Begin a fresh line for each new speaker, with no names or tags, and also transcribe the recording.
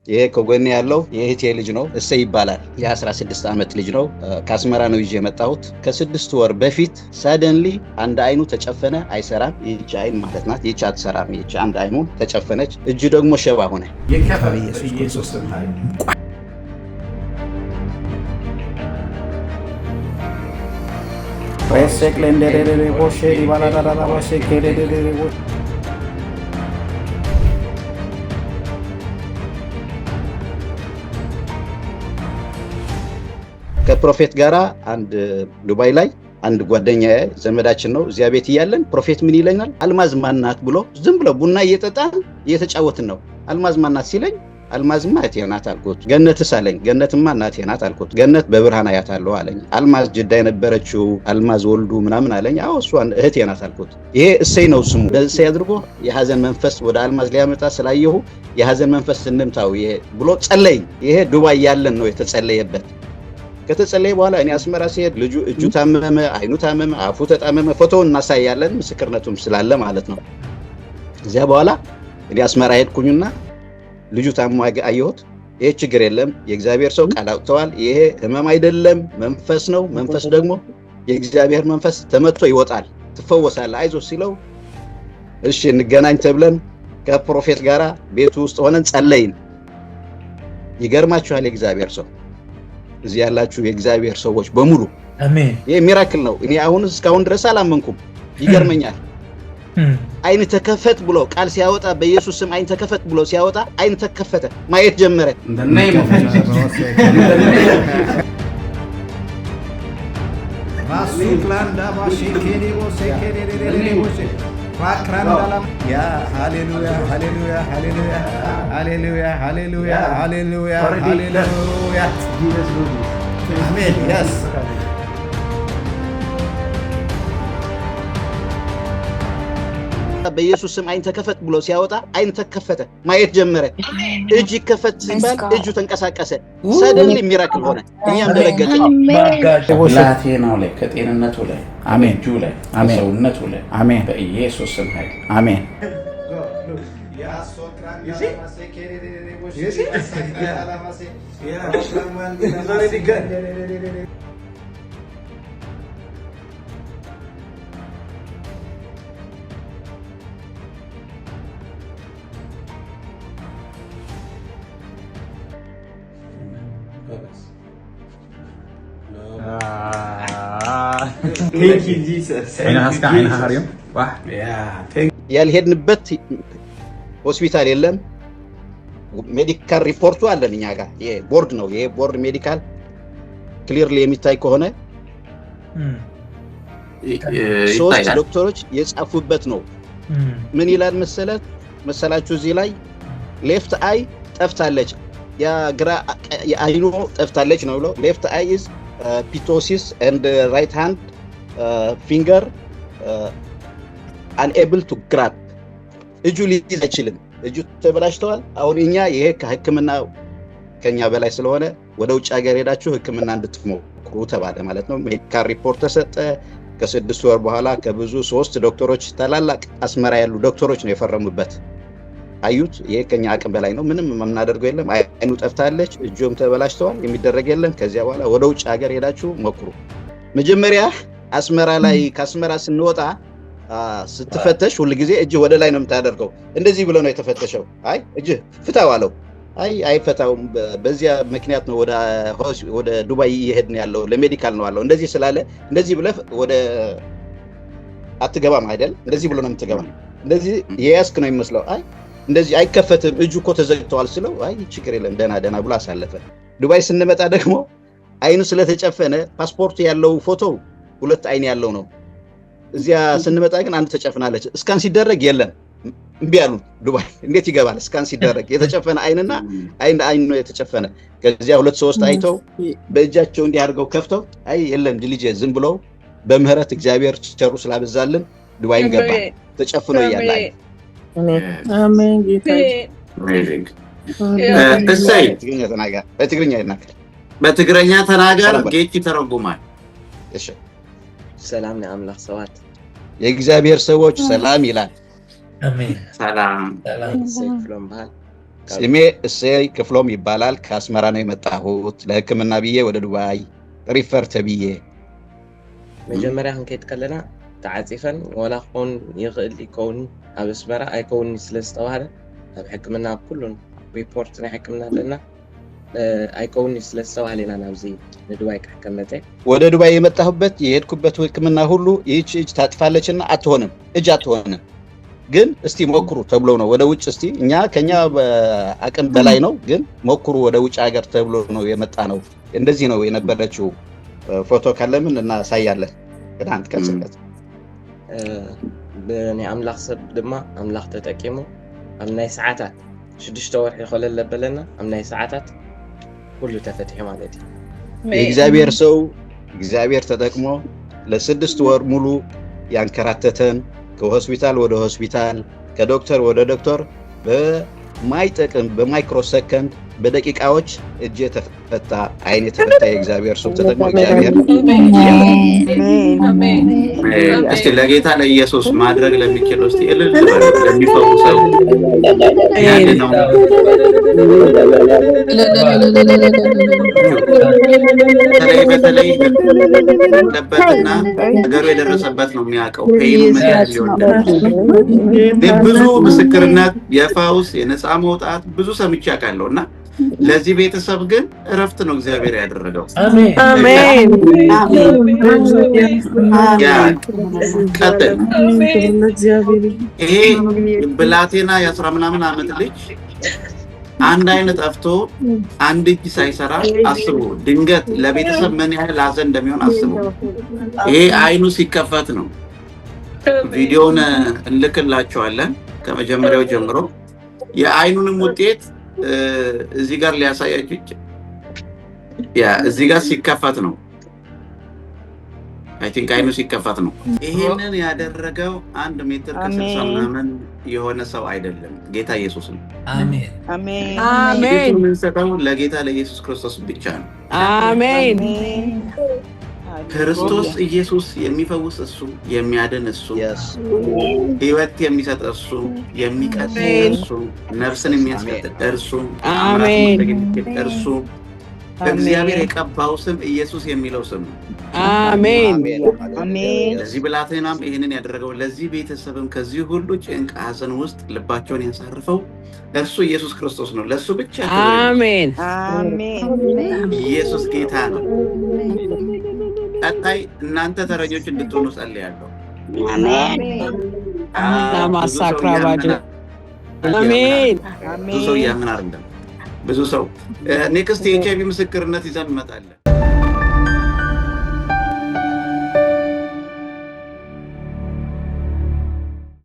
ይሄ ከጎኔ ያለው የእህቴ ልጅ ነው። እሰይ ይባላል። የ16 ዓመት ልጅ ነው። ከአስመራ ነው ይዤ የመጣሁት። ከ6 ወር በፊት suddenly አንድ አይኑ ተጨፈነ፣ አይሰራም። ይህች አይን ማለት ናት። ይህች አትሰራም። ይህች አንድ አይኑ ተጨፈነች። እጁ ደግሞ ሸባ ሆነ።
በኢየሱስ ክርስቶስ ስም።
ከ prophet ጋራ አንድ ዱባይ ላይ አንድ ጓደኛ ዘመዳችን ነው። እዚያ ቤት እያለን prophet ምን ይለኛል? አልማዝ ማናት ብሎ ዝም ብሎ ቡና እየጠጣን እየተጫወትን ነው። አልማዝ ማናት ሲለኝ አልማዝማ እህቴ ናት አልኩት። ገነትስ አለኝ። ገነትማ እናቴ ናት አልኩት። ገነት በብርሃን አያታለሁ አለኝ። አልማዝ ጅዳ የነበረችው አልማዝ ወልዱ ምናምን አለኝ። አዎ፣ እሷ እህቴ ናት አልኩት። ይሄ እሰይ ነው ስሙ። በእሰይ አድርጎ የሀዘን መንፈስ ወደ አልማዝ ሊያመጣ ስላየሁ የሀዘን መንፈስ እንምታው ብሎ ጸለይኝ። ይሄ ዱባይ ያለን ነው የተጸለየበት። ከተጸለየ በኋላ እኔ አስመራ ሲሄድ ልጁ እጁ ታመመ፣ አይኑ ታመመ፣ አፉ ተጣመመ። ፎቶውን እናሳያለን፣ ምስክርነቱም ስላለ ማለት ነው። እዚያ በኋላ እኔ አስመራ ሄድኩኝና ልጁ ታሞ አየሁት። ይሄ ችግር የለም፣ የእግዚአብሔር ሰው ቃል አውጥተዋል። ይሄ ህመም አይደለም፣ መንፈስ ነው። መንፈስ ደግሞ የእግዚአብሔር መንፈስ ተመቶ ይወጣል፣ ትፈወሳለህ፣ አይዞህ ሲለው እሺ እንገናኝ ተብለን ከ prophet ጋራ ቤቱ ውስጥ ሆነን ጸለይን። ይገርማችኋል፣ የእግዚአብሔር ሰው፣ እዚህ ያላችሁ የእግዚአብሔር ሰዎች በሙሉ ይሄ miracle ነው። እኔ አሁን እስካሁን ድረስ አላመንኩም፣ ይገርመኛል። አይን ተከፈት ብሎ ቃል ሲያወጣ፣ በኢየሱስ ስም አይን ተከፈት ብሎ ሲያወጣ አይን ተከፈተ፣ ማየት ጀመረ።
In the name of Jesus. In the name of Jesus.
Yeah, ሃሌሉያ፣ ሃሌሉያ፣ ሃሌሉያ፣ ሃሌሉያ፣ ሃሌሉያ፣ ሃሌሉያ፣ ሃሌሉያ። አሜን፣ yes.
በኢየሱስ ስም አይን ተከፈት ብሎ ሲያወጣ አይን ተከፈተ፣ ማየት ጀመረ። እጅ ይከፈት ሲባል እጁ ተንቀሳቀሰ። Suddenly miracle ሆነ። እኛም ደነገጥን።
ብላቴናው ላይ፣ ከጤንነቱ ላይ፣
አሜን።
እጁ ላይ፣
አሜን።
ከሰውነቱ ላይ
አሜን።
በኢየሱስ ስም ኃይል።
አሜን።
You see? You see? Yeah. It's already good.
ጎበዝ።
Thank you, Jesus. Yeah, thank
ያልሄድንበት ሆስፒታል የለም። Medical ሪፖርቱ አለን እኛ ጋር። ይሄ ቦርድ ነው። ይሄ ቦርድ medical clearly የሚታይ ከሆነ ሶስት
ይታያል።
ዶክተሮች የጻፉበት ነው። ምን ይላል መሰላችሁ? እዚህ ላይ left eye ጠፍታለች፣ የግራ የአይኑ ጠፍታለች ነው ብሎ left eye is ptosis and right hand finger አንኤብል ቱ ግራፕ፣ እጁ ሊይዝ አይችልም። እጁ ተበላሽተዋል። አሁን እኛ ይሄ ከሕክምና ከኛ በላይ ስለሆነ ወደ ውጭ ሀገር ሄዳችሁ ሕክምና እንድትሞክሩ ተባለ ማለት ነው። Medical report ተሰጠ። ከ6 ወር በኋላ ከብዙ ሶስት ዶክተሮች፣ ታላላቅ አስመራ ያሉ ዶክተሮች ነው የፈረሙበት። አዩት። ይሄ ከኛ አቅም በላይ ነው። ምንም የምናደርገው የለም። አይኑ ጠፍታለች፣ እጁም ተበላሽተዋል። የሚደረግ የለም። ከዚያ በኋላ ወደ ውጭ ሀገር ሄዳችሁ ሞክሩ። መጀመሪያ አስመራ ላይ፣ ከአስመራ ስንወጣ ስትፈተሽ ሁል ጊዜ እጅ ወደ ላይ ነው የምታደርገው። እንደዚህ ብሎ ነው የተፈተሸው። አይ፣ እጅ ፍታው አለው። አይ፣ አይፈታውም። በዚያ ምክንያት ነው ወደ ዱባይ እየሄድን ያለው፣ ለ medical ነው አለው። እንደዚህ ስላለ እንደዚህ ብለህ ወደ አትገባም አይደል? እንደዚህ ብሎ ነው የምትገባ። እንደዚህ የያዝክ ነው የሚመስለው። አይ፣ እንደዚህ አይከፈትም፣ እጁ እኮ ተዘግተዋል ስለው አይ፣ ችግር የለም፣ ደህና ደህና ብሎ አሳለፈ። ዱባይ ስንመጣ ደግሞ አይኑ ስለተጨፈነ ፓስፖርቱ ያለው ፎቶ ሁለት አይን ያለው ነው። እዚያ ስንመጣ ግን አንድ ተጨፍናለች። Scan ሲደረግ የለም፣ እምቢ አሉ። ዱባይ እንዴት ይገባል? Scan ሲደረግ የተጨፈነ አይንና አይን አይን ነው የተጨፈነ። ከዚያ ሁለት ሶስት አይተው በእጃቸው እንዲህ አድርገው ከፍተው አይ የለም ልጄ፣ ዝም ብለው በምህረት እግዚአብሔር ቸሩ ስላበዛልን ዱባይም ገባ ተጨፍኖ እያለ አይን።
አሜን ጌታ።
Amazing። እሰይ።
በትግርኛ ተናገር፣ በትግርኛ ይናገር።
በትግረኛ ተናገር፣
ሰላም በል።
ጌች ይተረጉማል።
እሺ።
ሰላም ንኣምላኽ ሰባት።
የእግዚአብሔር ሰዎች ሰላም ይላል።
አሜን።
ሰላም።
ሰላም።
እሰይ ክፍሎም በሃል።
ስሜ እሰይ ክፍሎም ይባላል። ከአስመራ ነው የመጣሁት ለሕክምና ብዬ ወደ ዱባይ refer ተብዬ።
መጀመርያ ክንከይድ ከለና ተዓፂፈን ዋላ ክኸውን ይኽእል ይከውን ኣብ ኣስመራ ኣይከውን ስለ ዝተባሃለ፣ ኣብ ሕክምና ኩሉን ሪፖርት ናይ ሕክምና ኣለና፣ ኣይከውን ስለ ዝተባሃለ ኢና ናብዚ ንዱባይ ክሕከም መፀ።
ወደ ዱባይ የመጣሁበት የሄድኩበት ሕክምና ሁሉ ይህች እጅ ታጥፋለችና አትሆንም፣ እጅ አትሆንም፣ ግን እስቲ ሞክሩ ተብሎ ነው ወደ ውጭ። እስቲ እኛ ከኛ አቅም በላይ ነው፣ ግን ሞክሩ ወደ ውጭ ሀገር ተብሎ ነው የመጣ ነው። እንደዚህ ነው የነበረችው። ፎቶ ካለምን እናሳያለን። ቅዳንት ቀጽ ቀጽ።
ብናይ ኣምላኽ ሰብ ድማ ኣምላኽ ተጠቂሙ ኣብ ናይ ሰዓታት፣ 6 ወርሒ ኮለል ኣበለና፣ ኣብ ናይ ሰዓታት ኩሉ ተፈቲሑ ማለት እዩ።
የእግዚአብሔር ሰው እግዚአብሔር ተጠቅሞ ለ6 ወር ሙሉ ያንከራተተን ከሆስፒታል ወደ ሆስፒታል፣ ከዶክተር ወደ ዶክተር፣ በማይጠቅም በማይክሮ ሰከንድ በደቂቃዎች እጄ ተፈታ፣ አይኔ ተፈታ። የእግዚአብሔር ሰው ተጠቅሞ እግዚአብሔር
እስቲ ለጌታ ለኢየሱስ ማድረግ ለሚችለው እስቲ እልል በሉ። ለሚፈውሰው ያድነው። በተለይ በተለይ ለበትና ነገሩ የደረሰበት ነው የሚያውቀው pain ኡ ምን ያህል ሊሆን እንደሚችል። እኔ ብዙ ምስክርነት የፈውስ የነፃ መውጣት ብዙ ሰምቼ አውቃለሁ እና ለዚህ ቤተሰብ ግን እረፍት ነው እግዚአብሔር ያደረገው።
አሜን።
Yeah፣ ቀጥል። ይሄ ብላቴና የ10 ምናምን ዓመት ልጅ አንድ አይን ጠፍቶ አንድ እጅ ሳይሰራ አስቡ። ድንገት ለቤተሰብ ምን ያህል ሀዘን እንደሚሆን አስቡ። ይሄ አይኑ ሲከፈት ነው። ቪዲዮውን እንልክላቸዋለን ከመጀመሪያው ጀምሮ። የአይኑንም ውጤት እዚህ ጋር ሊያሳያችሁ፣ yeah፣ እዚህ ጋር ሲከፈት ነው። I think አይኑ ሲከፈት ነው። ይሄንን ያደረገው 1 ሜትር ከ60 ምናምን የሆነ ሰው አይደለም፣ ጌታ ኢየሱስ ነው።
አሜን።
አሜን።
የምንሰጠው ለጌታ ለኢየሱስ ክርስቶስ ብቻ ነው።
አሜን።
ክርስቶስ ኢየሱስ የሚፈውስ እሱ፣ የሚያድን እሱ፣ ህይወት የሚሰጥ እሱ፣ የሚቀድስ እርሱ፣ ነፍስን የሚያስቀጥል እርሱ፣ ተአምራት ማድረግ የሚችል እርሱ፣ እግዚአብሔር የቀባው ስም ኢየሱስ የሚለው ስም ነው።
አሜን።
ለዚህ ብላቴናም ይህንን ያደረገው፣ ለዚህ ቤተሰብም ከዚህ ሁሉ ጭንቅ ሐዘን ውስጥ ልባቸውን ያሳርፈው እርሱ ኢየሱስ ክርስቶስ ነው። ለእሱ ብቻ ክብር ይሁን።
አሜን።
ኢየሱስ ጌታ ነው። ቀጣይ እናንተ ተረኞች እንድትሆኑ ጸልያለሁ። ብዙ ሰው
ናማሳክራባጆ
እያመነ
አሜን።
ብዙ ሰው እያመነ አይደለም። ብዙ ሰው next የኤች አይቪ ምስክርነት ይዘን እንመጣለን።